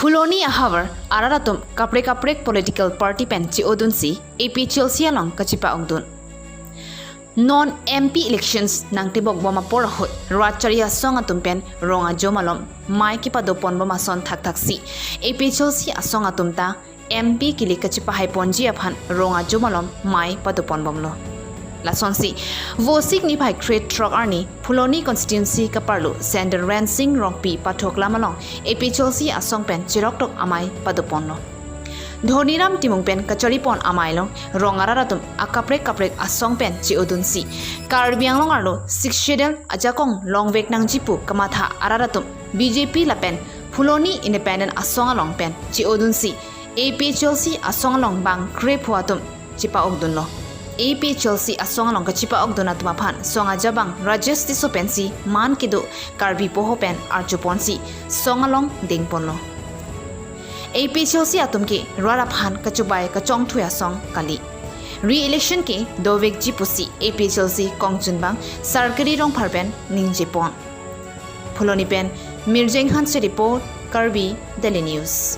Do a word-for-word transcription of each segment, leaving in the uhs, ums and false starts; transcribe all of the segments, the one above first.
Phuloni ahavar arat atum kaprek kaprek political party pen che-odunsi A P H L C along kachepa-okdun. Non M P elections nangtebokbom apor ahut rat chari asong atum pen rong ajom alom mei kepadoponbom ason thakthaksi A P H L C asong atum ta M P kili kachepahaiponji aphan rong ajom alom mei padoponbomlo. Lasonsi, Vosik niphai krethrok arni Phuloni constituency kaparlo Sender Rensing Rongpi pathoklam along A P H L C asong pen cheroktok amei padoponlo. Dhoniram Timung pen kacharipon amei along rong arat atum akaprek kaprek asong pen che-odunsi Karbi Anglong arlo Sixth Schedule ajakong longvek nangji pu kamatha arat atum B J P lapen Phuloni Independent asong along pen che-odunsi A P H L C asong along bang krepho atum chepa-okdunlo. A P H L C asong along kachepa-okdun atum aphan song ajabang Rajesh Tisso pensi man kedo Karbi poho pen arjuponsi song along dengponlo. A P H L C atum ke rat aphan kachobai kachongthui asong kali. Re-election ke dovekji pusi A P H L C kongchunbang Sarkari Rongphar pen ningjepon. Phuloni pen Mirjeng Hanse report, Karbi Daily News.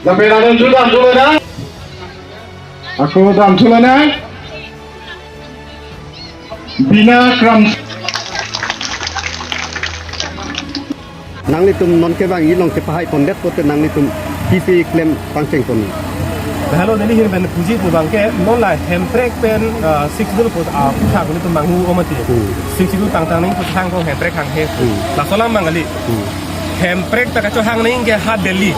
Lapen aron judan judan. Ako dam judan. Bina Kram. Nanglitum non kevang ilong kepahaipondet pote nanglitum pisi klem pangchengpon. Hello, neli ahin pen puji pu abangke non la Hemprek pen, ah, Sixth Schedule pu, ah, puthak nelitum manghu omati. Hmm. Sixth Schedule tangtang ning puthak ko Hemprek hanghe. Hmm. Laso alam abang kali. Hmm. Hemprek ta kachohang ning ke ha Delhi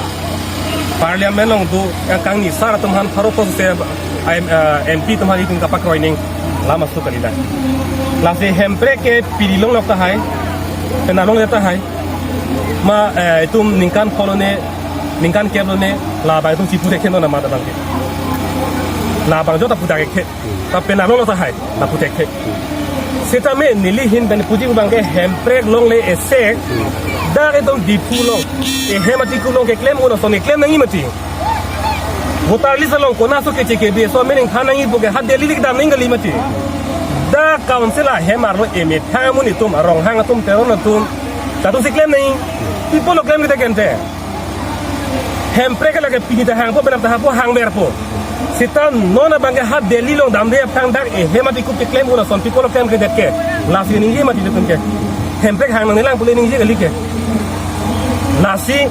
Parliament along do yang kangni sar atum aphan pharo kose, ah, M-, ah, M P atum aphan itum kapakroi ning alam asu kali la. Lasi Hemprek ke piri longlok tahai, penap longle tahai. Ma, eh, itum ningkan phongo ne, ningkan kep lone, labang itum chipu thekthe non amat abangke. Labang jota puthekthe. Ta penap longlok tahai, lapu thekthe. Sitame neli ahin pen puji pu abangke Hemprek longle ese, dak itum Diphu along, ehem atikup along keklem un ason keklem nangji mati. Voter list along konat aso keche kebe aso amen ingthan nangji puke ha Delhi lik dam ning kali mati. Dak council ahem arlo emethang amonit atum, aronghang atum, teron atum, ta atumsi klem nangji. Pi apotlo klemkledet ke ante. Hemprek lake pini ta hangpo, penap ta hangpo, hangverpo. Seta non abangke ha Delhi along damde aphrang dak ehem atikup keklem un ason pi apotlo klemkledet ke. Lasi ningje mati itum ke. Hemprek hang nangnelang pule ningje kali ke. Lasi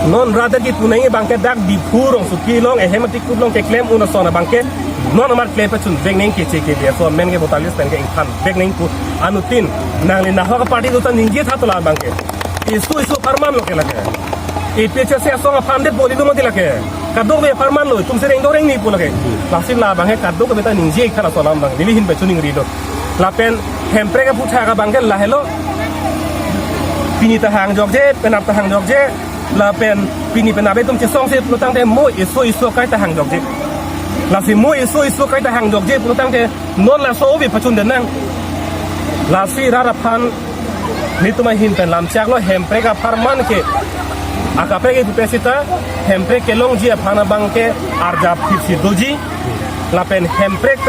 non rat adet kipu nangji abangke dak Diphu rongsopi along ehem atikup along keklem un ason abangke non amat klem pachunvek nangji, keche kebe aso amen ke voter list pen ke ingthanvek nangji pu anuttin nangli nahok aparty atum ta ningjetha to la abangke. Isu isu apharman lo ke lake. A P H L C asong aphan det boli lo mati lake. Kadokave apharman lo, itum sereng doreng ni pu lake. Lasi labangke kadokave ta ningje ik tha laso alam abang. Neli ahin pen chiningrilo. Lapen Hemprek aputhak abangke lahelo. Pini ta hangjokje, penap ta hangjokje. Lapen pini penap itum chesongse pulotangte mo isu isu akai ta hangjokje. Lasi mo isu isu akai ta hangjokje pulotangte non laso ove pachundet nang. Lasi rat aphan nelitum ahin pen lamchaklo, Hemprek apharman ke akaprek ipupe seta Hemprek kelongji aphan abangke arjap phitsi doji. Lapen Hemprek pen